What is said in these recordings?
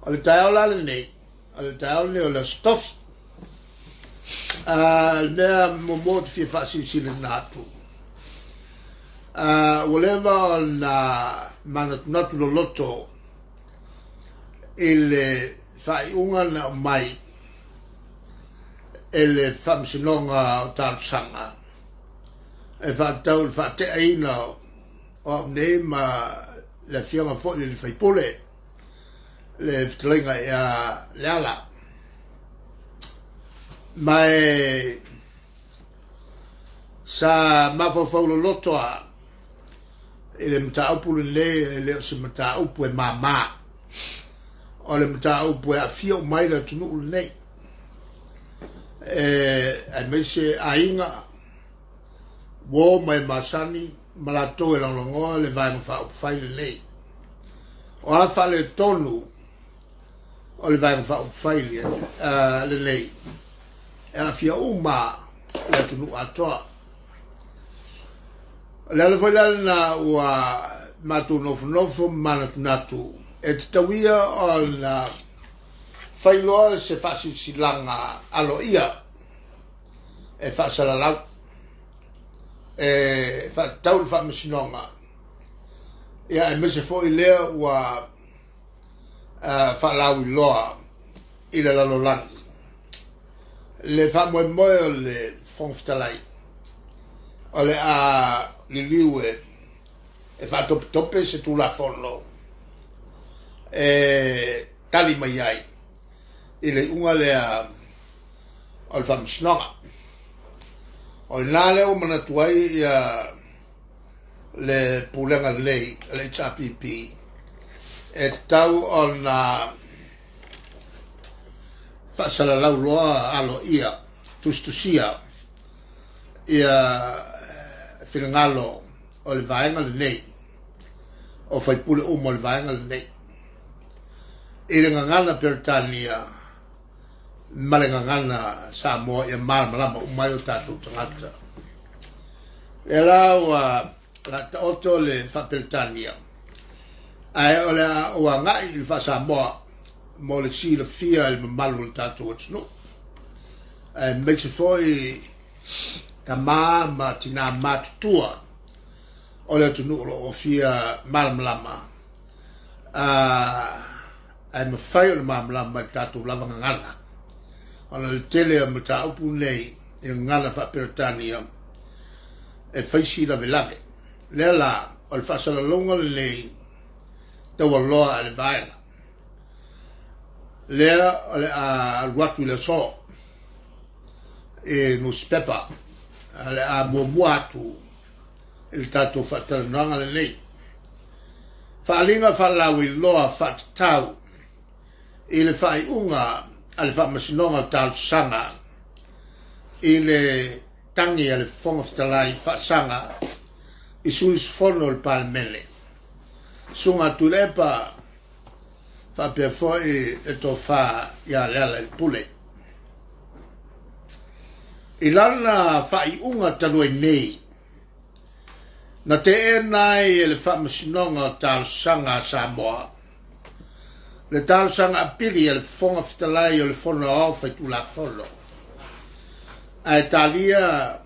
O le taeao la lenei, o le taeao lenei o le Aso Tofi. Le mea muamua ou te fia faasilasila atu, ua leva ona manatunatu loloto i le faaiuga na aumai e le Faamasinoga o Talosaga e faatatau i le faateaina o au nei ma le afioga foi i le sui usufono le fetalaiga ia Leala. Ma e sa mafaufau loloto lava i le mataupu lenei, e le o se mataupu e māmā, o le mataupu e aafia uma ai le atunuu lenei, aemaise aiga, uo ma e masani ma latou e lagolagoa le Vaega Faaupufai lenei. O a faaletonu o le Vaega Faaupufai lenei, e aafia uma le atunuu atoa. O le ala foi la lena ua matou nofonofo ma manatunatu e tatau ia ona fai loa se faasilasilaga aloaia e faasalalau e faatatau i le faamasinoga, ia aemaise foi lea ua faalauiloa i le lalolagi le faamoemoe o le Fofoga Fetalai o le a liliu e faatopetope se Tulafono e tali mai ai i le iuga lea o le Faamasinoga. O i ina lea ua manatu ai ia le pulega lelei a le HRPP e tatau ona faasalalau loa aloaia, tusitusia ia finagalo o le vaega lenei, o faipule uma o le vaega lenei i le gagana Peretania ma le gagana Samoa ia malamalama uma ai o tatou tagata. Lea la ua taoto le faa-Peretania, ae o le a ou agai i le faa-Samoa mo le silafia e le mamalu o le tatou atunuu, aemaise foi tama ma tina matutua o le atunuu o lo o fia malamalama ae mafai ona malamalama i le tatou lava gagana, ona o le tele o mataupu nei i gagana faa-Peretania e fai si lavelave. Lea la, o le faasalalauga lenei taualoa a le vaega lea o le a alu atu i le aso i nusipepa, o le a muamua atu i le tatou faatalanoaga lenei. Faaaliga faalauiloa faatatau i le faaiuga a le Faamasinoga o Talosaga i le tagi a le Fofoga Fetalai faasaga i sui usufono o le Palemene, Susuga Tuilaepa faapea foi le Tofa ia Lealailepule. I lana faaiuga talu ai nei, na teena ai e le Faamasinoga o Talosaga a Samoa le talosaga apili a le Fofoga Fetalai o le Fono Aoao Faitulafono, ae talia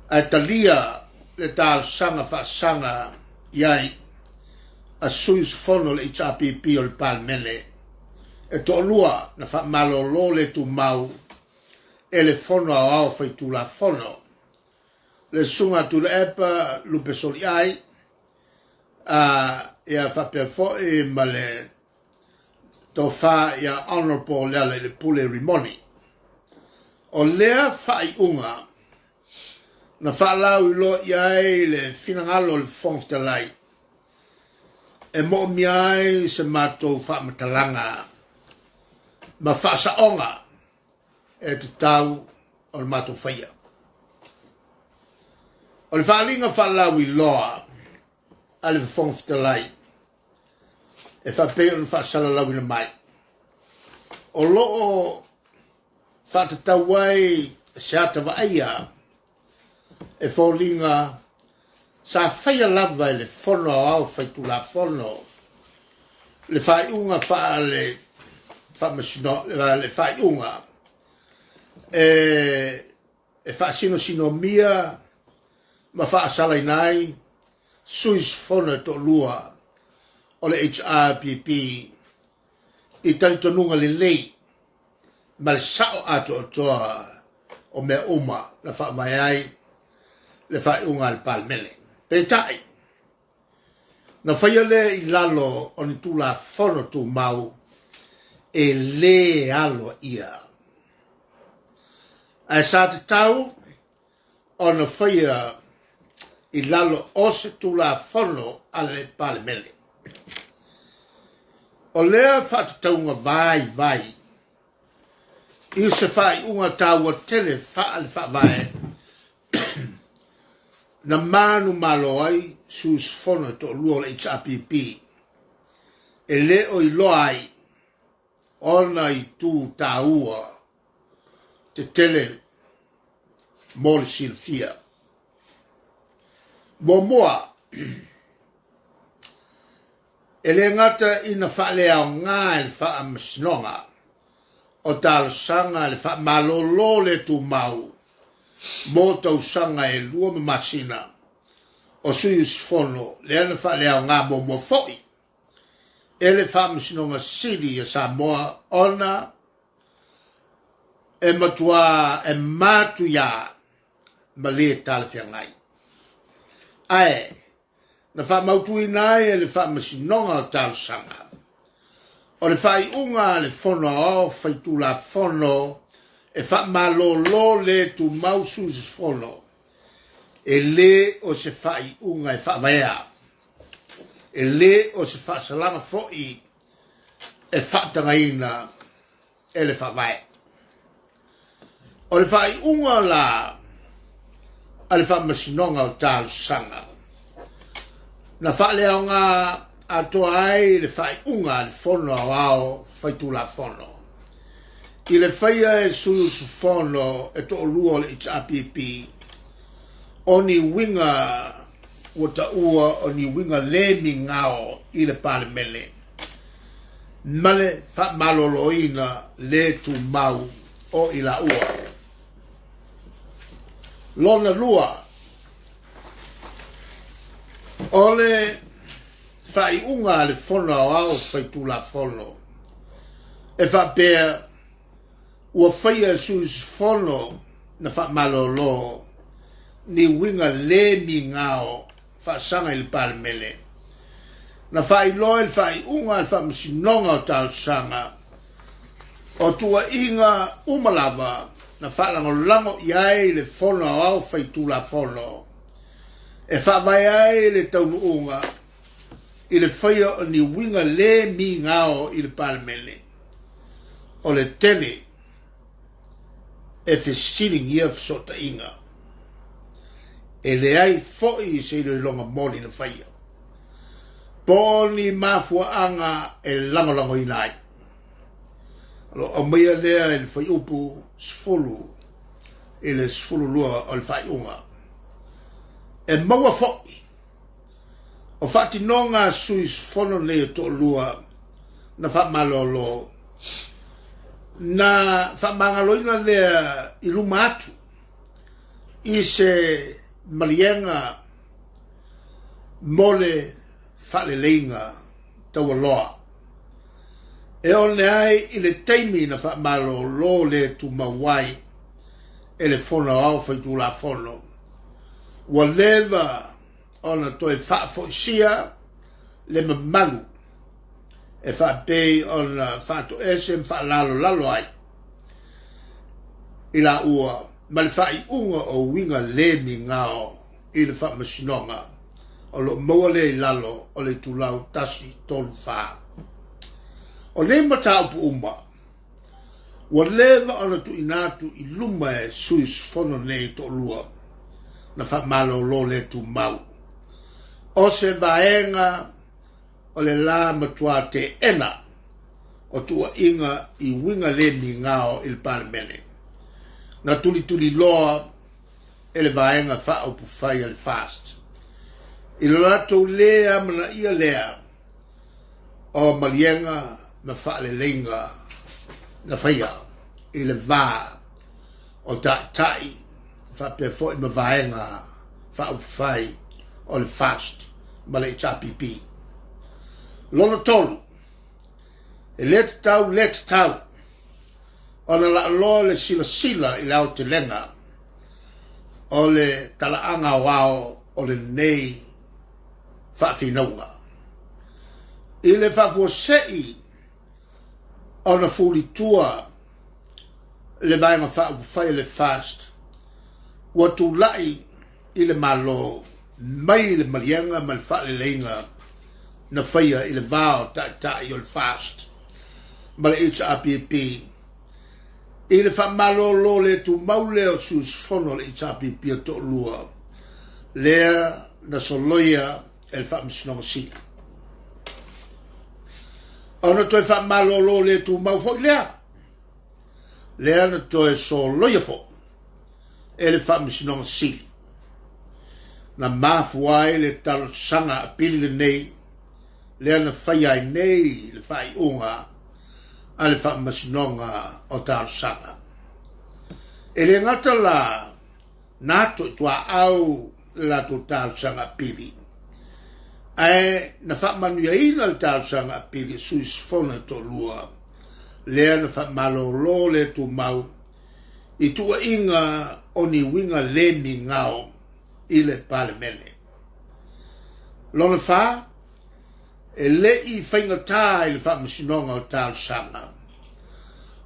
ae talia le talosaga faasaga i ai a sui usufono o le HRPP o le Palemene e toalua na faamalolo le tumau e le Fono Aoao Faitulafono, le Susuga Tuilaepa Lupesoliai, a ia faapea foi ma le Tofa ia Honourable Lealailepule Rimoni. O lea faaiuga na faalauiloa i ai le finagalo o le Fofoga Fetalai e moomia ai se matou faamatalaga ma faasaoga e tatau ona matou faia. O le faaaliga faalauiloa a le Fofoga Fetalai e faapei ona faasalalauina mai, o lo o faatatau ai se ata vaaia e foliga sa faia lava e le Fono Aoao Faitulafono. Le faaiuga faale faamasino, le faaiuga e e faasinosinomia ma faasalaina ai sui usufono e toalua o le HRPP i talitonuga lelei ma le sao atoatoa o mea uma na faavae ai le faaiuga a le Palemene. Peitai, na faia lea i lalo o ni Tulafono Tumau e lē aloaia, ae sa tatau ona faia i lalo o se Tulafono a le Palemene. O lea faatatauga vaivai i se faaiuga taua tele faale-faavae na manumalo ai sui usufono e toalua o le HRPP e le o iloa ai ona itu taua tetele mo le silafia. Muamua, e le gata ina faaleaoga e le Faamasinoga o Talosaga le faamalolo le tumau mo tausaga e 2 ma masina o sui usufono lea na faaleaoga muamua foi e le Faamasinoga Sili a Samoa ona e matuā e matuiā ma lē talafeagai. Ae na faamautuina ai e le Faamasinoga o Talosaga o le faaiuga a le Fono Aoao Faitulafono e faamalolo le tumau sui usufono e lē o se faaiuga e faavaea, e lē o se faasalaga foi e faatagaina e le Faavae. O le faaiuga la a le Faamasinoga o Talosaga, na faaleaoga atoa ai le faaiuga a le Fono Aoao Faitulafono i le faia e sui usufono e toalua o le HRPP o ni uiga ua taua o ni uiga le migao i le Palemene ma le faamaloloina le tumau o i laua. Lona lua, o le faaiuga a le Fono Aoao Faitulafono e faapea ua faia e sui usufono na faamalolo ni uiga le migao faasaga i le Palemene, na faailoa i le faaiuga a le Faamasinoga o Talosaga o tuuaiga uma lava na faalagolago i ai le Fono Aoao Faitulafono e faavae ai le taunuuga i le faia o ni uiga le migao i le Palemene, o le tele e fesiligia fesootaiga. E leai foi se iloiloga moni na faia, po o ni mafuaaga e lagolagoina ai. O lo o aumaia lea i le fuaiupu 10 i le 12 o le faaiuga. E maua foi o faatinoga a sui usufono nei e toalua na faamalolo, na faamagaloina lea i luma atu i se maliega mo le faaleleiga taualoa e one ai i le taimi na faamalolo le tumau ai e le Fono Aoao Faitulafono ua leva ona toe faafoisia le mamalu e faapei ona faatoese ma faalalolalo ai i laua ma le faaiuga o uiga le migao i le faamasinoga o lo o maua lea i lalo o le itulau 134. O nei mataupu uma, ua leva ona tuuina atu i luma e sui usufono nei e toalua na faamalolo le tumau o se vaega o le la matuā teena o tuuaiga i uiga le migao i le Palemene, na tulituliloa e le Vaega Faaupufai a le FAST i lo latou lē amanaia lea. o maliega ma faaleleiga na faia i le va o taitai faapea foi ma vaega faaupufai o le FAST ma le HRPP. Lona 3, e le tatau le tatau ona laaloa le silasila i le aotelega o le talaaga aoao o lenei faafinauga. I le faafuasei ona fulitua le Vaega Faaupufai a le FAST ua tulai i le Malo mai le maliega ma le faaleleiga na faia i le va o Taitai o le FAST ma le HRPP i le faamalolo le tumau lea o sui usufono o le HRPP e toalua lea na soloia e le Faamasinoga Sili. Ona toe faamalolo le tumau foi lea, lea na toe soloia foi e le Faamasinoga Sili. Na mafua ai le talosaga apili lenei lea na faia ai nei le faaiuga a le Faamasinoga o Talosaga. E le gata la na ato i tuaau le latou talosaga apili, ae na faamanuiaina le talosaga apili e sui usufono e toalua, lea na faamalolo le tumau i tuuaiga o ni uiga le migao i le Palemene. Lona 4, e le i faigata i le Faamasinoga o Talosaga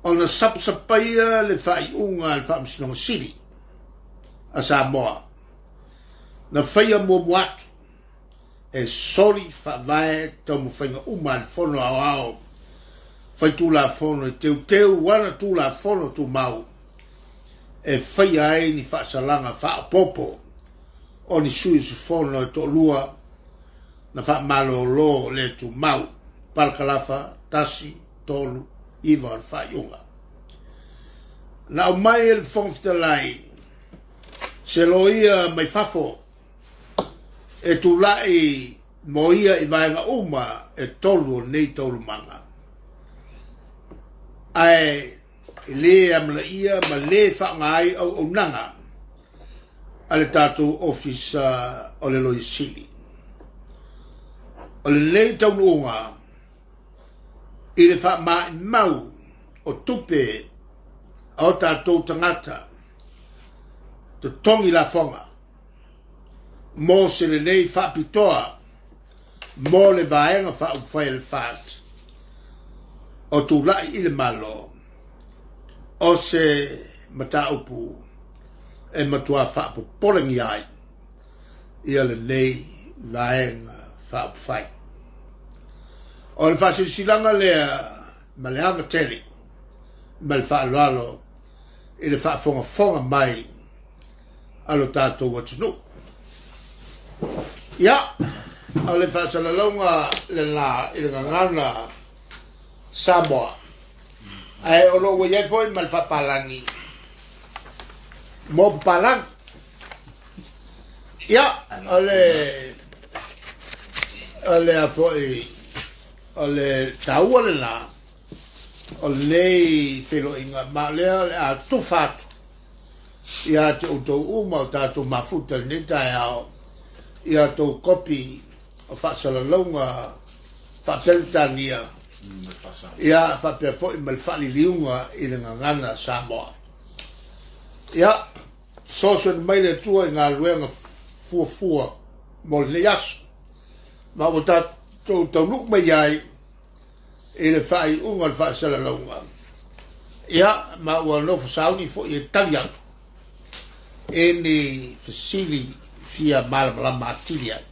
ona sapasapaia le faaiuga a le Faamasinoga Sili a Samoa na faia muamua atu e soli faavae taumafaiga uma a le Fono Aoao Faitulafono e teuteu ana Tulafono Tumau e faia ai ni faasalaga faaopoopo o ni sui usufono e toalua na faamalolo le tumau, parakalafa 1, 3, 9 o le faaiuga. Na aumai e le Fofoga Fetalai se loia mai fafo e tulai mo ia i vaega uma e tolu o lenei taualumaga, ae e le amanaia ma le faaaoga ai auaunaga a le tatou Ofisa o le Loia Sili. O lenei taunuuga i le faamaimau o tupe a o tatou tagata totogi lafoga mo se lelei faapitoa mo le Vaega Faaupufai a le FAST o tulai i le Malo, o se mataupu e matua faapopolegia ai ia lenei Vaega Faaupufai. O le faasilasilaga lea ma le ava tele ma le faaaloalo i le faafogafoga mai a lo tatou atunuu. Ia, o le faasalalauga lena i le gagana Samoa, ae o lo o ua i ai foi ma le faapalagi mo papalagi. Ia, o le o le a foi o le taua lena o lenei feiloaiga, ma o lea o le a tufa atu ia te outou uma o tatou mafuta i lenei taeao i a outou kopi o faasalalauga faa-Peretania, ia faapea foi ma le faaliliuga i le gagana Samoa. Ia, fesoasoani mai le Atua i galuega fuafua mo lenei aso, ma ua tatou taunuu mai ai i le faaiuga o le faasalalauga, ia, ma ua nofo sauni foi e tali atu i ni fesili fia malamalama atili ai.